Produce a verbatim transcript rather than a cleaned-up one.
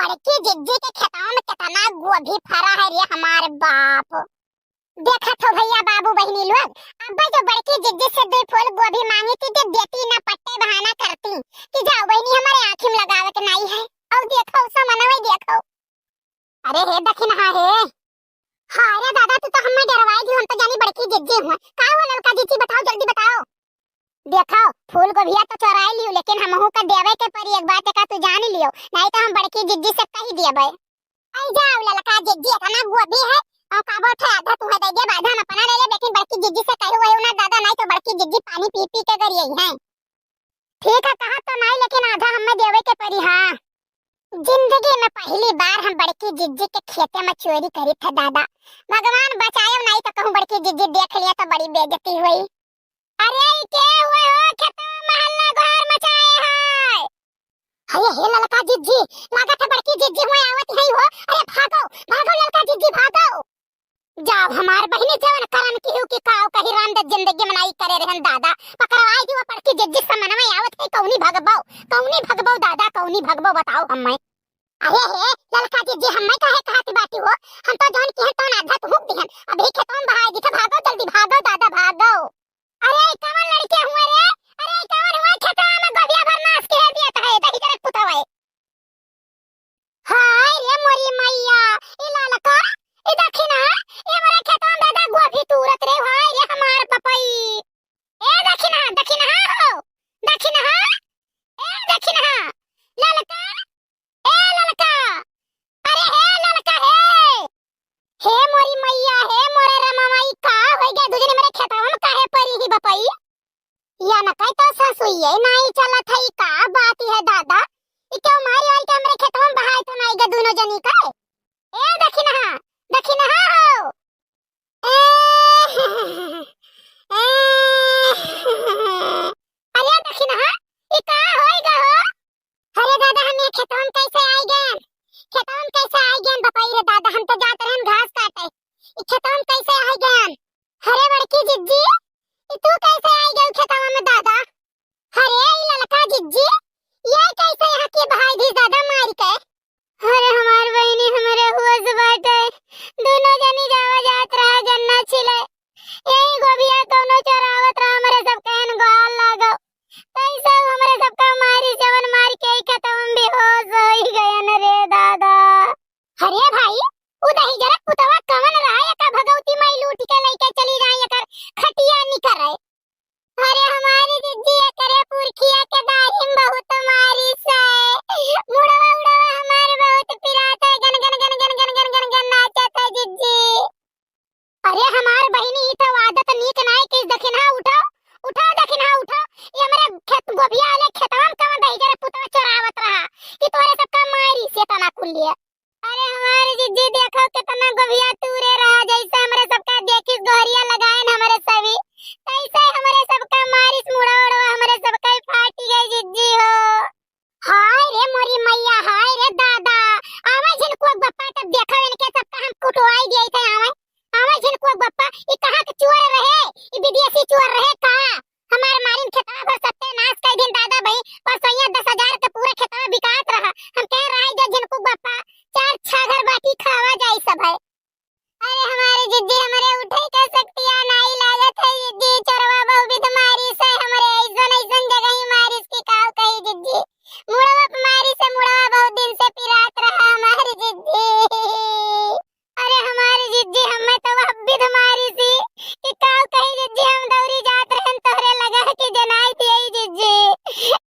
बड़की जिज्जी के खेतवा में केतना गोभी फरा है रे हमार बाप। देखत हो भइया बाबू बहिनी लोग, अब्बे जो बड़की जिज्जी से दुइ फूल गोभी माँगी थी, जे देती ना पट्टे बहाना करती कि जाओ बहिनी, हमरे आँखी में लगावे के नाई है। अउ देखो, समनवे देखो। अरे हे दखिनहा हे। हाँ रे दादा, तू तो हमें डरवाई दियो, हम तो जानी बड़की जिज्जी हुआ। का हुआ ललका जिज्जी, बताओ, जल्दी बताओ। देखो, फूल गोभिया तो चोराई लियो, लेकिन हमहू का देवे के परी एक बात, एका तू जान लियो, नाई तो हम बड़की जिज्जी से कही देबे। आई जाओ ललका जिज्जी, एतना गोभी है, अउ का बोलत है, आधा तुहे दे देब, आधा हम अपना ले लेब, लेकिन बड़की जिज्जी से कहू वही ना दादा, नाई तो बड़की जिज्जी पानी पी पी के गरियई है। ठीक है, कहा तो नाई, लेकिन आधा हमें देवे के परी। हाँ, जिंदगी में पहली बार हम बड़की जिज्जी के खेते में चोरी करी थे दादा। भगवान बचायो, नाई तो कहूँ बड़की जिज्जी देख लिया तो बड़ी बेइज्जती हुई। अरे ई के हुए हो, खेतवा में हल्ला गुहार मचाए है? अरे हे ललका जिज्जी, लागत है बड़की जिज्जी हुए आवत है हो। अरे भागो, भागो ललका जिज्जी, भागो। जाओ हमार बहिनी, जवन करन किहू की काव कही, राम दे जिंदगी में नाई करे रहन दादा। पकड़वाई दियो बड़की जिज्जी, समनवे आवत है, कौनी भगबो, कौनी भगबो दादा, कौनी भगबो बताओ हमें। अरे हे ललका जिज्जी, हमें काहे कहत बाटी हो? हम तो जौन किहन तौन आधा तुहूक दिहन। अभी खेतवा में बहाई दिथे, भागो जल्दी, भागो दादा, भागो। अरे ई कवन लड़के हुए रे? अरे ई कवन हुए खेतवा में गोभिया भर नास के दिया है, दही जरक पुतवे। हाय रे मोरी मैया, ई ललका, ई दखिनहा, ई हमरे खेतवा में दादा गोभी तूरत रे, हाय रे हमार पपई। ए दखिनहा, दखिनहा हो, दखिनहा, ए दखिनहा, ललका, ए ललका, अरे हे ललका हे, हे मोरी मैया, हे मोरे रमवा, ई का होइ गया, दुजनी मेरे खेतवा में काहे परी ही बपई? या न कही तो ससुइये नाई चलत है, ई का बात है दादा? ई क्यों मारी आई के हमरे खेतवा में बहाई तो नाई गे दुनो जनी का? ए दखिनहा, दखिनहा हो। ए, ए,